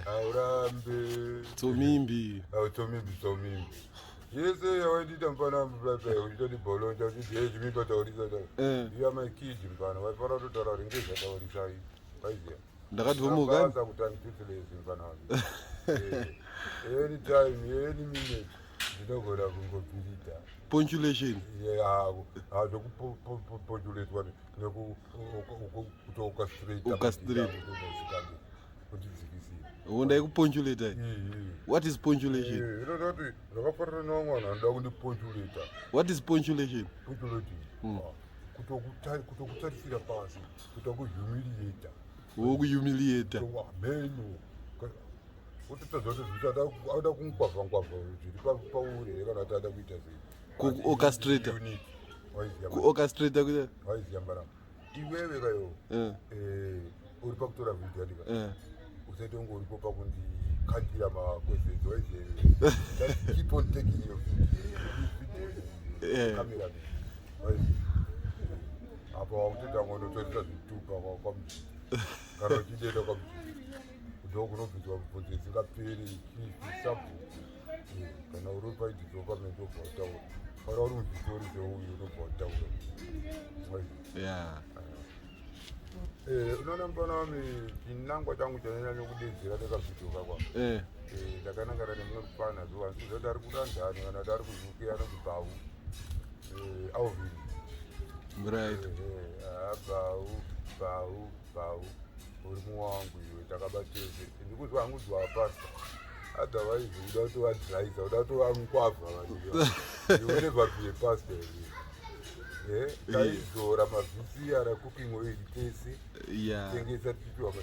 Haurambe. Tsomimbi. Tsomimbi, tsomimbi. Yese yawaindita mfana pepe uchitoti bolonja uchiti hey chimimba taurisa ta. You are my kid mfana. Waifana kutotaura kuti ngezvataurisai. Waiziya. Ndakadhomoka. Basa kuti I'm toothless mfana wangu. Anytime, any minute ndinogona kungobhirita. Punctuation. Yeah, zvekupunctulatwa nekutokastrate. Ukastrate. Kundidzikisira. Honda yekupunctuate. What is punctuation? Inoda kuti ndakafanana nevamwe vanhu vanoda kundipunctuata. What is punctuation? Punctuating. Kutokutarisira pasi, kutokuhumiliata. Wokuhumiliata. Meno. Kutotadza kuti zviti ada kunkwavha nkwavha zviri pauri here kana kuti ada kuita sei. Kuorchestrator. Unique. Waiziya. Kuorchestrator kuita. Waiziya mbarama. Iwewe kayo. Uri pakutora video andika. Usaite kunge uripo pakundikandira maquestions waiziya. Just keep on taking your video. Camera. Waiziya. Apa wakutoita ngondotoresa zvitupa kwamuzviti. Kana uchienda kwamuzviti. Ndokunobvunzwa mibvunzo isingaperi chief sabhuku. Kana uri paidhidzo pamende ubva wataura. Kana uri muzvitori zveuyu unobva wataura. Yeah. Unoona mufana wami chinangwa changu chanonyanya kudedzera nekavhidhio kakwa. Ndakanangana nemumwe mufana zuva handikuziva kuti ari kuLondon kana kuti ari kuUK anonzi Bau. Alvin. Right. Bau, Bau, Bau. Uri muwangu iwe takabatese. Ndikuzwa hangu zwa pastor. Otherwise uda kutovadhiraisa, uda kutovamukwavha vanhu. You will never be a pastor. Taidzora mavhisi ara cooking oil tese. Tengesa tichipiwa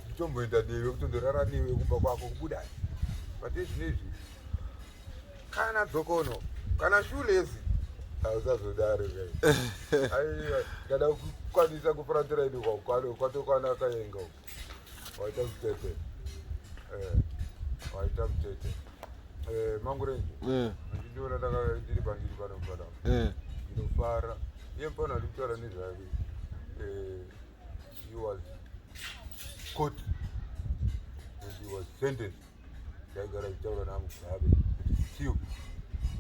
tichitomboenda newe kutondorara newe kumba kwako kubuda. But izvinezvi kana dzokono kana shoelace hausazodaro kai. Aiwa kana kukwanisa kufurantira ini kwatokwana kaenga uko. Waita mutete. Waita mutete. Mangurenje. Ndindiona ndiri pandiri pano mufana. Ndinofara. Iye mufana ndiri kutaura nezvake. He was caught and he was sentenced. Ndaigara ndichitaura naMugabe kuti steal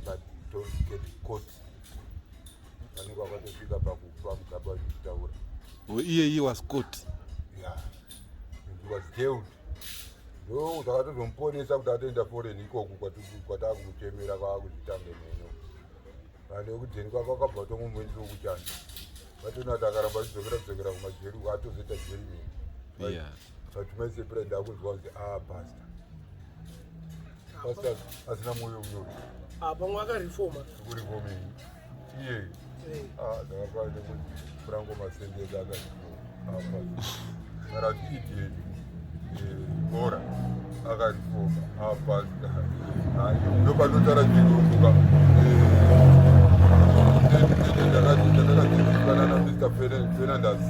but don't get caught. Vanenge vakatosvika pakufa Mugabe vachitaura. Iye he was caught. Yeah. And he was jailed. Ndo zvakatozomuponesa kuti atoenda foreign ikoku kwataakumuchemera kwaakuzvitange meno. Vanhu vekujeri kwake vakabva vatomumuendesa kuchanda. Vatoona kuti akaramba achidzokera kudzokera kumajeri uko atozoita jeri meno. Yeah. But my friend akunzwa kunzi pastor. Pastor asina mwoyo munyoro. Pamwe akarifoma. Kurifoma iye. Zvakafanana nekuti Franco Masendeza akarifoma. Pastor. Kana kuti idiot. Bora akarifoma. Pastor. Ndopanotaura chirungu ka. Ndakakadzidziswa nana Mr. Fernandez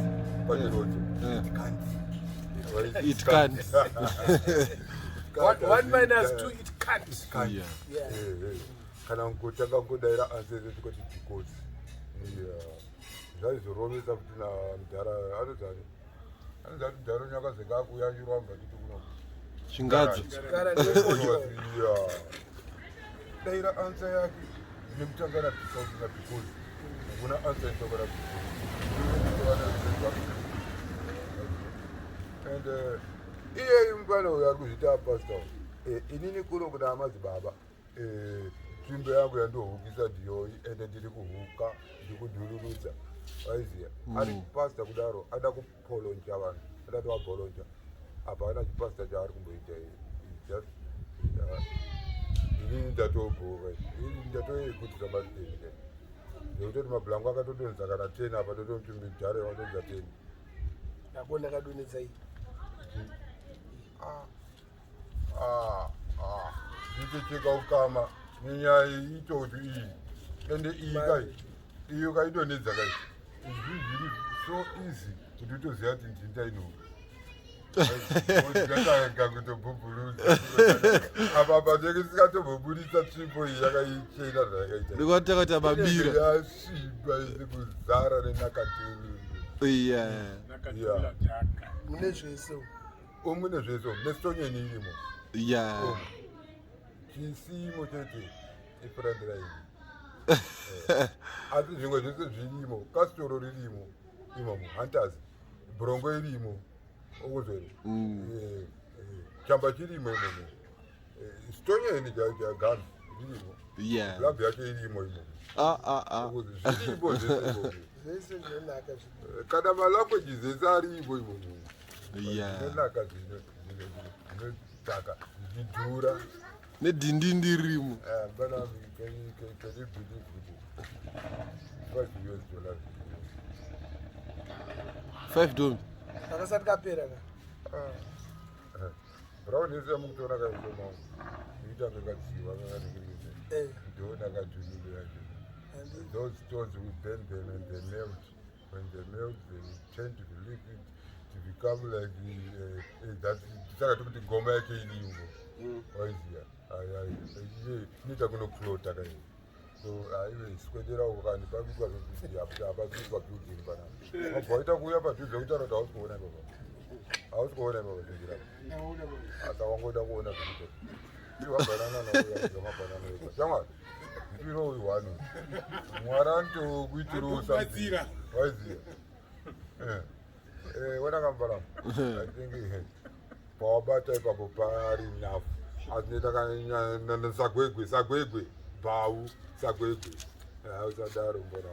pachirodzo. It can't. It can't. One minus two, it can't. It can't. Yeah. Yeah. Kana kutanga kudaira answer tikoti because. Yeah. Zvaizorovesa kuti namudhara anozani. Anozati mudhara unyakazenge akuuya achiramba titi kuno. Chingadzo. Kana ndiko. Yeah. Daira answer yake nekutanga na because na because. Hakuna answer inotoka na because. And iyeyu mufana uyu ari kuzviita pastor. Inini kuno kuna madzibaba. Tsvimbo yangu yandohukisa ndiyoyi ende ndiri kuhuka ndiri kudhururudza. Waiziya. Ari pastor kudaro ada kupolonja vanhu. Ada tovabholonja. Apa ana chipastor chaari kumboita iye. Just inini ndatobhoka. Inini ndatoyekutisa mateni. Nekutoti mabhulangu akatodonza kana 10 apa totomuti midhara yawadonza 10. Ndako ndakadonedza iyi. Nditocheka ukama nenyaya iyi itotu iyi. Ende iyi kai iyo kaidonedza kai. Izvi zviri so easy kuti utoziva kuti ndini ndainonga. Ndakanga kutobhubhurudza. Apa panenge tisingatombobudisa tsvimbo iyi yakaichena zvayakaita. Ndikataka kuti mabira. Yasviba isi kuzara nenakatulu. Yeah. Mune zvese. Omune zvese nesitonyeni irimo. Yeah. Chisimo chete ifront line. Asi zvimwe zvese zvirimo, kasitoro ririmo imomo, Hunters, brongo irimo, ukuzvere. Chamba chirimo imomo. Sitonyeni chagami ririmo. Club yacho irimo imomo. Ah, ah, ah. Zvirimo zvese imomo. Zvese zvinonaka zvino. Kana malanguages ese arimo imomo. Zvinonaka, zvinodhaka, zvichidhura. Nedhindindi ririmo. Bana, can you believe kuti $5? 5 dollars. Akasati kapera ka. Brown yese yamukutoona kaisoma ita kakadziwa kakadikirikise. Ndiona kadhunile yacho. Those stones, we burn them and they melt. When they melt, they turn to be liquid to become like the, that. Saka tokuti ngoma yacho irimo, waiziya, inoita kunoflota kai. So aiwe swedera uko kani pabikwa zvekuti hapasvikwa building panapa, wabva waita kuuya padhuze kutaura kuti hausi kuona ipapa, hausi kuona ipapa zingira. Ndaona manje. Asa wangoda kuona zvekuita iri mabhanana nauya mabhanana ega shamwari ndipiro uyu one Mwari anotokuitirawo something, waiziya. Wanakambarama, I think pawabata ipapo pari enough. Asi sagwegwe sagwegwe bhau sagwegwe, usadaro mbona.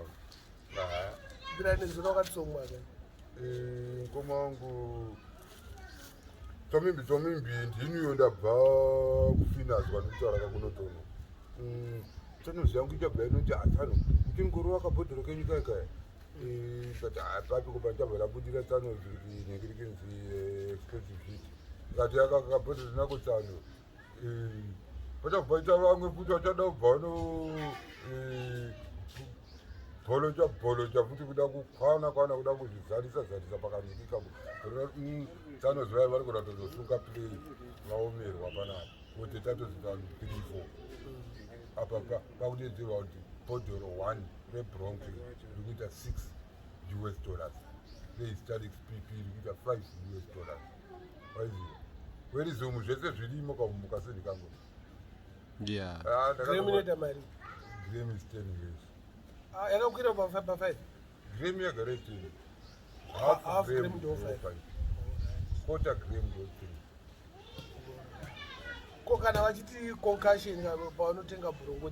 Bira nezuro wakatsomwa ka. Mukoma wangu, tsomimbi tsomimbi ndiniyo, ndabva kufinas kwandikutaura kakunotono. Tsanozi yangu ichabva inoti atsano uchingorova kabhodhoro kenyu kai kai, but papi kuba ndichabva ndabudira tsanozi kuti nhingirikinzi expensive shit, kati akakabhodhoro nako tsano. Pachabva ita vamwe futi vachada kubva vano bholocha bholocha futi kuda kukwana kwana kuda kuzvizarisa zarisa pakaniki tsano zvivai vari kuda kutozosunga play vaomerwa panapa kuti tatozita 3 4 apa pakudedzerwa kuti bhodhoro 1 rebronco riri kuita $6, reHistalix PP riri kuita $5, waiziva werizomu zvese zvirimo kamukaseni kangu. Gram inoita mari? Gram is 10 years. Ah, yakakwira pa 5. Gram yagara 10. Half gram ndo five. Quarter gram ndo 3. Ko kana vachiti concussion pavanotenga bronco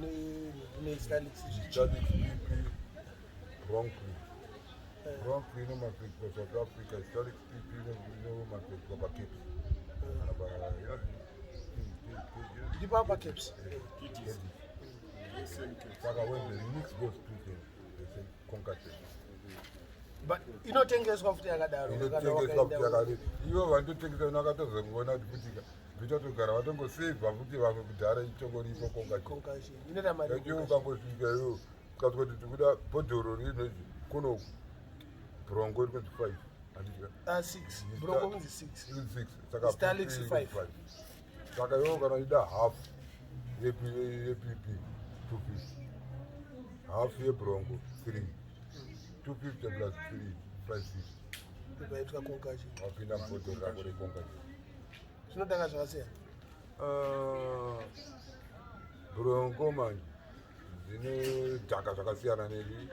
neHistalix? Histalis PP, Bronco. Bronco inomanufacturwa South Africa, Histalis PP inomanufacturwa paCaps. Ndipo paCaps. Saka when they mix those two things, they say concussion. But inotengeswa futi yakadaro kana Inotengeswa futi wakaenda yakadai. Ivo vanototengesa nakatozongoona kuti futika zvitatogara vatongosevha futi vamwe kudhara itongoripo concussion. Concussion inoita mari? Yacho ukangosvika iwo ukazwa kuti tikuda bhodhoro rinozvi kuno bronco iri kunzi 5, handitya? Ah, 6, bronco kunzi 6. 6, saka Starlix PP five. 5. Saka iwo kana uchida half yePP 250, half yebronco 3, 250 plus 3, 550. Paitwa concussion. Wapinda mubhodhoro rako reconcussion. Zvinotanga zvakasiyana. Ah, bronco manje dzinodhaka zvakasiyana neri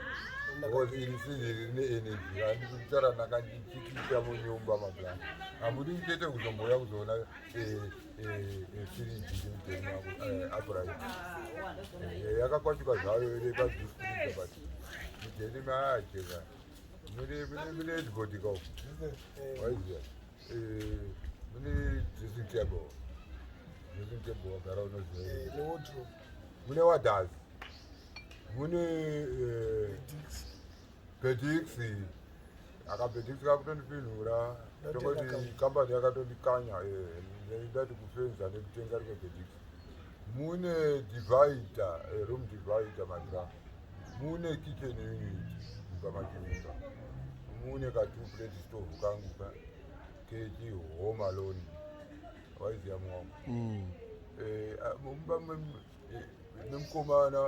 because iri sinhi rine energy handisi kutaura ndakandichikisa munyumba mabhurani hamudi chete kuzombouya kuzoona firiji mudheni mako upright yakakwachuka zvayo iri padifriza, but mudheni maajeka mune headboard kauko, waiziya, mune dressing table, dressing table wagara unoziva. Newardrobe. Mune wadhazi, mune bedix, akabedix kakutondipinhura. Ndatenga. Tongoti kambani yakatondikanya, ndati kufenza nekutenga rimwe bedix, mune divider, room divider madra, mune kitchen unit mumba machiunga, mune ka2 plate stove kangu ka kechi Home Alone, waiziya mwangu. Mumba nemukomana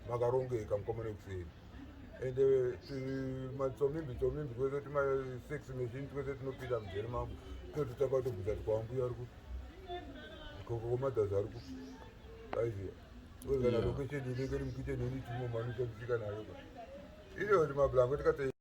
makarongeka mukomana wekuseni ende matsomimbi tsomimbi twese timasex machine twese tinopinda mujeri mangu. Tototanga kutobvunza kuti kwambuya ari kupi, komadhazi ari kupi, aiziva. Kana location inenge iri mukitchen ini timo manoshandisika nayo ka. Iro kuti mablango tikati.